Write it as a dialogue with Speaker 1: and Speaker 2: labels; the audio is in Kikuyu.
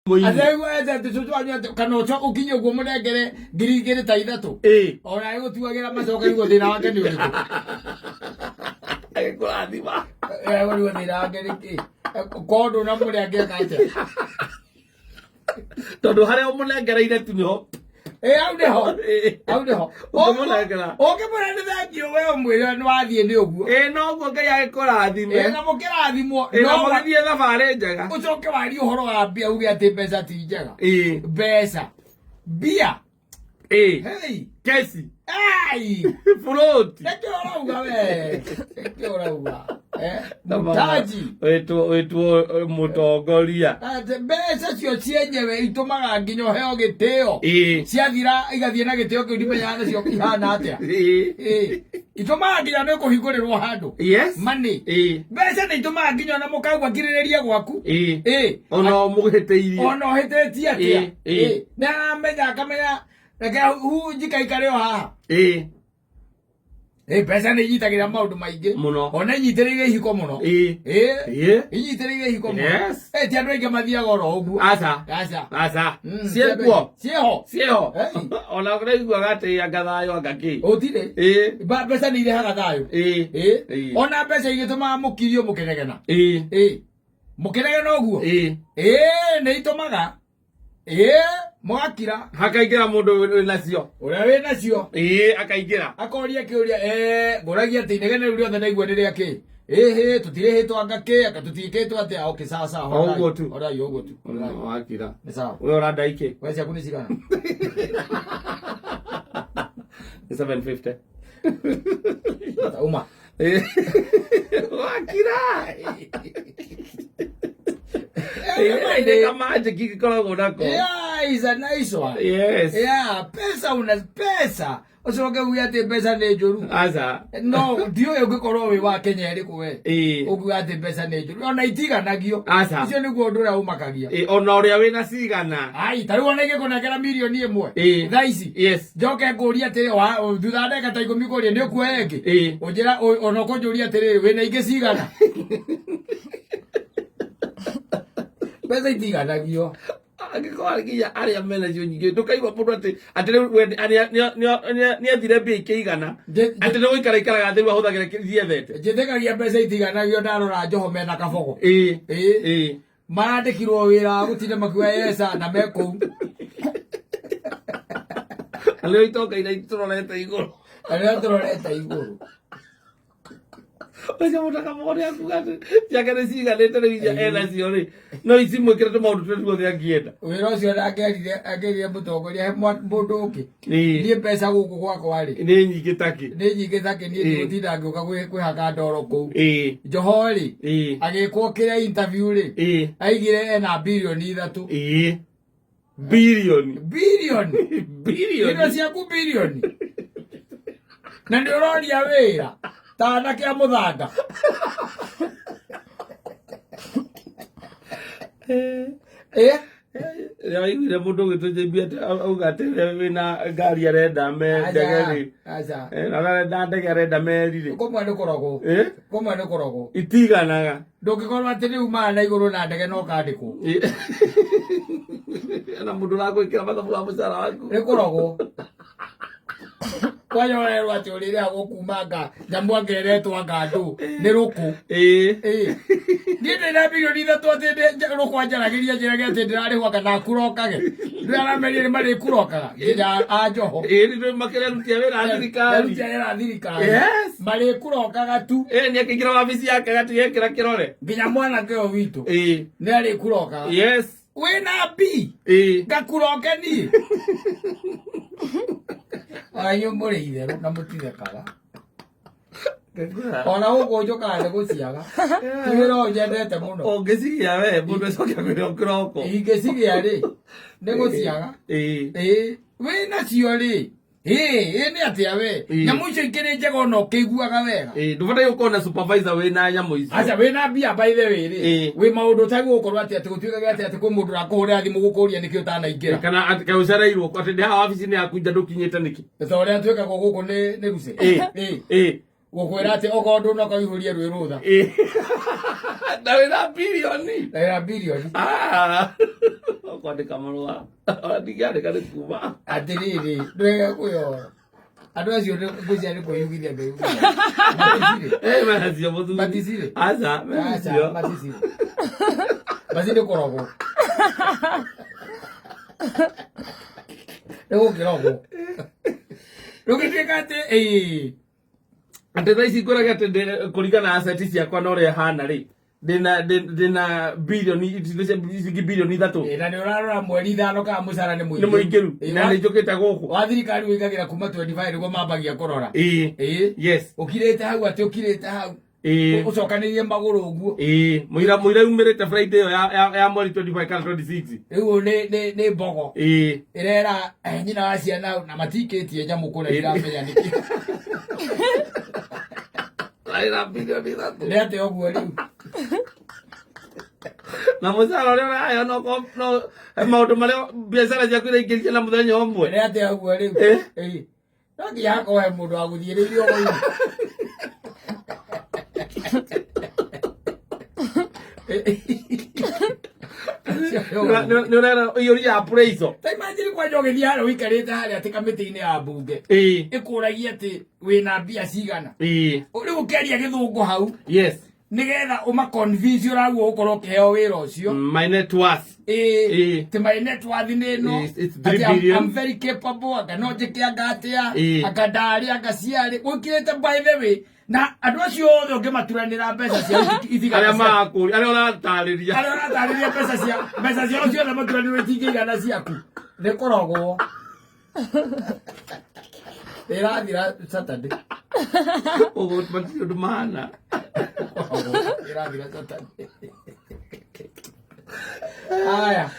Speaker 1: Mũini.
Speaker 2: Atĩ cũcũ wanyu atĩ kana ũco ũkinye ũguo mũnengere 3,000 ta 3.
Speaker 1: Ĩĩ.
Speaker 2: Ona agũtuagĩra macoka nĩguo thĩna wake nĩ ũrĩkũ.
Speaker 1: Agĩkũrathima.
Speaker 2: Nĩguo thĩna wake nĩ kĩ? Korwo ndũnamũrĩa angĩka atĩa?
Speaker 1: Tondũ harĩa ũmũnengereire tu nĩho.
Speaker 2: Ĩ hau nĩho.
Speaker 1: Ĩĩ.
Speaker 2: Hau nĩho.
Speaker 1: Ũngĩmũnengera.
Speaker 2: Ũngĩmwĩra nĩ thengiũ we ũmwĩre nĩ wathiĩ nĩ ũguo.
Speaker 1: Ĩĩ noguo Ngai agĩkũrathime.
Speaker 2: Ĩ na mũkĩrathimwo.
Speaker 1: Ĩĩ na
Speaker 2: No wa-
Speaker 1: mũgĩthiĩ thabarĩ njega.
Speaker 2: ũcoke warie ũhoro wa mbia uge atĩ mbeca ti njega.
Speaker 1: Ĩĩ.
Speaker 2: Mbeca. Mbia.
Speaker 1: Ĩĩ.
Speaker 2: Hey.
Speaker 1: Kesi.
Speaker 2: Ai.
Speaker 1: Buroti.
Speaker 2: Nĩkĩ ũrauga we? Nĩkĩ ũrauga? Eh, Mtaji.
Speaker 1: Wĩtwo wĩtwo mũtongoria.
Speaker 2: Atĩ mbeca cio cienyewe itũmaga nginya ũheo gĩtĩo.
Speaker 1: Ĩĩ.
Speaker 2: Ciathira igathiĩ na gĩtĩo kĩu ndimenyaga nacio ihana atĩa.
Speaker 1: Ĩĩ.
Speaker 2: Ĩĩ. Itũmaga nginya nĩ kũhingũrĩrwo handũ.
Speaker 1: Yes.
Speaker 2: Money.
Speaker 1: Ĩĩ.
Speaker 2: Mbeca nĩ itũmaga nginya ona mũkaigua ngirĩrĩria gwaku.
Speaker 1: Ĩĩ.
Speaker 2: Ĩĩ.
Speaker 1: Ona ũmũhĩtĩirie.
Speaker 2: Ona ũhĩtĩtie atĩa.
Speaker 1: Ĩĩ, ĩĩ.
Speaker 2: Ĩĩ. Nĩ aramenya akamenya reke hu njikaikare o haha.
Speaker 1: Ĩĩ.
Speaker 2: Ĩ mbeca nĩ inyitagĩrĩra maũndũ maingĩ
Speaker 1: Mũno.
Speaker 2: Ona inyitĩrĩire ihiko mũno.
Speaker 1: Ĩĩ.
Speaker 2: Ĩ
Speaker 1: Ĩĩ.
Speaker 2: inyitĩrĩire ihiko mũno.
Speaker 1: Yes.
Speaker 2: Ĩ ti andũ aingĩ mathiaga oro ũguo.
Speaker 1: Aca.
Speaker 2: Aca.
Speaker 1: Aca.
Speaker 2: Ciĩkuo.
Speaker 1: Ciĩkuo.
Speaker 2: Ciĩho.
Speaker 1: Ciĩho.
Speaker 2: Hey.
Speaker 1: Ona ũraiguaga atĩ anga thayũ anga kĩ.
Speaker 2: Gũtirĩ.
Speaker 1: Ĩĩ.
Speaker 2: Mbeca nĩ irehaga thayũ.
Speaker 1: Ĩĩ.
Speaker 2: Ĩ
Speaker 1: Ĩĩ.
Speaker 2: ona mbeca igĩtũmaga mũkirio mũkĩnegena.
Speaker 1: Ĩĩ.
Speaker 2: Ĩ mũkĩnegena ũguo.
Speaker 1: Ĩĩ.
Speaker 2: Ĩ nĩ itũmaga ĩ mũgakira.
Speaker 1: Hakaingĩra mũndũ wĩnacio.
Speaker 2: Ũrĩa wĩ nacio.
Speaker 1: Ĩĩ akaingĩra.
Speaker 2: Akoria kĩũria eh ngũragia atĩ inegene rĩu rĩothe naigua nĩ rĩa kĩ? Ĩhĩ tũtirĩhĩtwo anga kĩ anga tũtiĩkĩtwo atĩa? Okay sawa sawa.
Speaker 1: O ũguo tu.
Speaker 2: Horai ũguo tu. Horai.
Speaker 1: Wakira.
Speaker 2: Nĩ sawa.
Speaker 1: We ũranda ikĩ?
Speaker 2: We ciaku nĩ cigana?
Speaker 1: Nĩ 750.
Speaker 2: Uma.
Speaker 1: Ĩĩ. Wakira. Ĩĩ nĩ kamanjĩki gĩkoragwo nako.
Speaker 2: Yeah, is a nice one.
Speaker 1: Yes.
Speaker 2: Yeah, pesa una pesa. Ũcoke uge atĩ mbeca nĩ njũru.
Speaker 1: Aca.
Speaker 2: No, ndiũĩ ũngĩkorwo wĩ wa Kenya ĩrĩkũ we.
Speaker 1: Ĩĩ.
Speaker 2: Ũngiuga atĩ mbeca nĩ njũru. Ona itiganagio.
Speaker 1: Aca.
Speaker 2: Ũcio nĩguo ũndũ ũrĩa ũmakagia.
Speaker 1: Ĩĩ ona ũrĩa wĩna cigana.
Speaker 2: Ai, ta rĩu ona ingĩkũnengera 1 mirioni.
Speaker 1: Ĩĩ.
Speaker 2: Thaa ici.
Speaker 1: Yes.
Speaker 2: Njoke ngũrie atĩrĩ thutha wa ndagĩka ta 10 ngũrie nĩ ũkuoya ĩngĩ.
Speaker 1: Ĩĩ.
Speaker 2: Ũnjĩra ona ũkũnjũria atĩrĩrĩ wĩna ingĩ cigana. Mbeca itiganagio.
Speaker 1: Angĩkorwo nginya arĩa mena cio nyingĩ ndũkaigua mũndũ atĩ atĩ rĩu we nĩethire mbia ikĩigana atĩ nĩ gũikara ikaraga thĩ rĩu ahũthagĩra iria ethete.
Speaker 2: Njĩtĩkagia mbeca itiganagio ndarora Njoho mena Kabogo.
Speaker 1: Ĩĩ.
Speaker 2: Ĩĩ.
Speaker 1: Ĩĩ.
Speaker 2: Marandĩkirwo wĩra wa gũtinda makiuga yesa na me kũu.
Speaker 1: Na nĩo itonga iria tũrorete igũrũ.
Speaker 2: Na nĩo tũrorete igũrũ.
Speaker 1: Ũcio mũndũ Kabogo nĩ akuga atĩ ciake nĩ ciiganĩte rĩu iria enacio rĩ no icimwĩkĩre tũmaũndũ tũrĩa tuothe angĩenda.
Speaker 2: Wĩra ũcio angĩerire mũtongoria he mũndũ ũngĩ.
Speaker 1: Ĩĩ.
Speaker 2: Niĩ mbeca gũkũ gwakwa rĩ.
Speaker 1: Nĩ nyingĩ takĩ.
Speaker 2: Nĩ nyingĩ takĩ niĩ
Speaker 1: Ĩĩ.
Speaker 2: ndigũtinda ngĩũka kwĩhaka ndoro kũu.
Speaker 1: Ĩĩ.
Speaker 2: Njoho rĩ.
Speaker 1: Ĩĩ.
Speaker 2: Agĩkwo kĩrĩa interview rĩ.
Speaker 1: Ĩĩ.
Speaker 2: Aigire ena 3 birioni.
Speaker 1: Ĩĩ. Birioni.
Speaker 2: Birioni.
Speaker 1: Birioni.
Speaker 2: Indo ciaku birioni. Na nĩ ũroria wĩra ta anake a mũthanga. Eh?
Speaker 1: Rĩrĩa waiguire mũndũ ũgĩtwo JB atĩ auga atĩ wĩna ngari arenda me ndege rĩ.
Speaker 2: Aca.
Speaker 1: Na arenda ndege arenda meri rĩ.
Speaker 2: Kũmwe nĩ kũrogwo.
Speaker 1: Eh?
Speaker 2: Kũmwe nĩ kũrogwo.
Speaker 1: Itiganaga.
Speaker 2: Ndũngĩkorwo atĩ rĩu maya na igũrũ na ndege no kandĩkwo.
Speaker 1: Na mũndũ ũragwĩkĩra mathabu wa mũcara waku.
Speaker 2: Nĩ kũrogwo. Kwanja ũrerwo atĩ ũrĩrĩhagwo kuma nga nyamũ anga ĩretwo anga ndũ nĩ rũkũ.
Speaker 1: Ĩĩ.
Speaker 2: Ĩĩ. Niĩ ndĩna 3 birioni atĩ rũkũ anjaragĩria njĩrage atĩ ndĩrarĩhwo anga nakurokage. Rĩrĩa arameria nĩ marĩkurokaga nginya a Njoho.
Speaker 1: Ĩĩ nĩ makĩrerutia wĩra a thirikari.
Speaker 2: Aruti a wĩra a thirikari.
Speaker 1: Yes.
Speaker 2: Marĩkurokaga tu.
Speaker 1: Ĩĩ nĩ akĩingĩra wabici yake gatigekĩra kĩrore.
Speaker 2: Nginya mwanake ũyũ witũ
Speaker 1: Ĩĩ.
Speaker 2: nĩ arĩkurokaga.
Speaker 1: Yes.
Speaker 2: Wĩna B.
Speaker 1: Ĩĩ.
Speaker 2: Ngakuroke niĩ. Ona inyuĩ mũrĩ itherũ na mũtithekaga. Ona gũkũ njũkaga nĩ gũciaga. Ti wĩra ũyũ nyendete mũno.
Speaker 1: Ũngĩcigĩa we mũndũ acoke kwĩra kĩroko.
Speaker 2: Ingĩcigĩa rĩ, nĩ gũciaga.
Speaker 1: Ĩĩ.
Speaker 2: Ĩĩ, wĩnacio rĩ, Ĩĩ, ĩĩ nĩ atĩa we?
Speaker 1: Ĩĩ.
Speaker 2: Nyamũ icio ikĩrĩ njega ona ũkĩiguaga wega.
Speaker 1: Ĩĩ, ndũbataire gũkorwo na supervisor wĩna nyamũ icio.
Speaker 2: Aca wĩna mbia by the way rĩ.
Speaker 1: Ĩĩ.
Speaker 2: Wĩ maũndũ ũtagĩrĩirwo gũkorwo atĩ atĩ gũtuĩkaga atĩ atĩ kwĩ mũndũ ũrakũhũrĩra thimũ gũkũria nĩkĩ ũtanaingĩra.
Speaker 1: Kana atĩ kaĩ ũcereirwo atĩ ndĩ haha wabici-inĩ yaku nja ndũkinyĩte nĩkĩ?
Speaker 2: Ta ũrĩa twĩkagwo gũkũ nĩ Ruce.
Speaker 1: Ĩĩ.
Speaker 2: Ĩĩ.
Speaker 1: Ĩĩ.
Speaker 2: Gũkwĩra atĩ okorwo ndũnoka ũihũrie rwĩ rũtha.
Speaker 1: Ĩĩ. Na wĩna birioni.
Speaker 2: Na wĩna birioni.
Speaker 1: Ah. Kwandĩka marũa ona ndingĩandĩka nĩ kuma.
Speaker 2: Atĩrĩrĩ, ndwega kwĩyora andũ acio ngwĩciria nĩ kwĩyugithia meyugithia. Maticirĩ.
Speaker 1: Eh, menacio mũthuri.
Speaker 2: Maticirĩ.
Speaker 1: Aca,
Speaker 2: Aca,
Speaker 1: menacio.
Speaker 2: maticirĩ. Maci nĩ kũrogwo. Nĩ gũkĩrogwo. Rũgĩtuĩka atĩ ĩĩ.
Speaker 1: Atĩ thaa ici ngwĩrage atĩ kũringana na asset ciakwa na ũrĩa hana rĩ, ndĩna bilioni ciringi bilioni 3.
Speaker 2: Ĩ, na nĩ ũrarora mweri 5 kana mũcara nĩ
Speaker 1: nĩ mũingĩru
Speaker 2: Ĩ,
Speaker 1: na nĩ njũkĩte gũkũ.
Speaker 2: Wa thirikari wĩkagĩra kuma 25 nĩguo mambagia kũrora.
Speaker 1: Ĩĩ.
Speaker 2: Ĩĩ.
Speaker 1: Yes.
Speaker 2: Ũkirĩte hau atĩ ũkirĩte hau.
Speaker 1: Ĩĩ.
Speaker 2: Ũcokanĩrie magũrũ ũguo.
Speaker 1: Ĩĩ, mũira umĩrĩte Friday ĩyo ya mweri 25 kana 26.
Speaker 2: Rĩu nĩ mbogo.
Speaker 1: Ĩĩ.
Speaker 2: Ĩrera nyina wa ciana na matikĩtie nyamũ kũrĩa ndiramenya nĩkĩ.
Speaker 1: Arĩ na bilioni 3.
Speaker 2: Nĩ atĩa ũguo rĩu?
Speaker 1: Na mũcara ũrĩa ũraheo no maũndũ marĩa biacara ciaku iraingĩria na mũthenya ũmwe.
Speaker 2: Nĩ atĩa ũguo rĩu?
Speaker 1: Eh?
Speaker 2: Ĩĩ. No nginya hakorwo he mũndũ wa gũthiĩrĩirie ũguo.
Speaker 1: Nĩ ũrera iyũria appraisal.
Speaker 2: Ta imagine kwanja ũgĩthiĩ harĩa ũikarĩte harĩa atĩ kamĩtĩ-inĩ ya mbunge
Speaker 1: Ĩĩ.
Speaker 2: ĩkũragia atĩ wĩna mbia cigana.
Speaker 1: Ĩĩ.
Speaker 2: Rĩu ũkĩaria gĩthũngũ hau
Speaker 1: Yes.
Speaker 2: nĩgetha ũma-convince ũraguo ũkorwo ũkĩheo wĩra ũcio.
Speaker 1: My net worth.
Speaker 2: Ĩĩ.
Speaker 1: Ĩĩ.
Speaker 2: Atĩ my net worth nĩ ĩno.
Speaker 1: It's three
Speaker 2: Atĩ
Speaker 1: billion.
Speaker 2: I'm very capable, anga no njĩke anga atĩa,
Speaker 1: Ĩĩ.
Speaker 2: anga ndarĩ, anga ciarĩ. Ũkĩrĩte by the way, na andũ acio othe ũngĩmaturanĩra mbeca ciao itigana
Speaker 1: Arĩa
Speaker 2: cia-
Speaker 1: marakũria, arĩa ũratarĩria.
Speaker 2: arĩa ũratarĩria mbeca ciao ciothe maturanĩrwo itingĩigana ciaku. Nĩ kũrogwo. Ĩrathira Saturday.
Speaker 1: Ũguo matirĩ ũndũ mahana.
Speaker 2: Kũrogwo. Ĩrathira Saturday. Aya.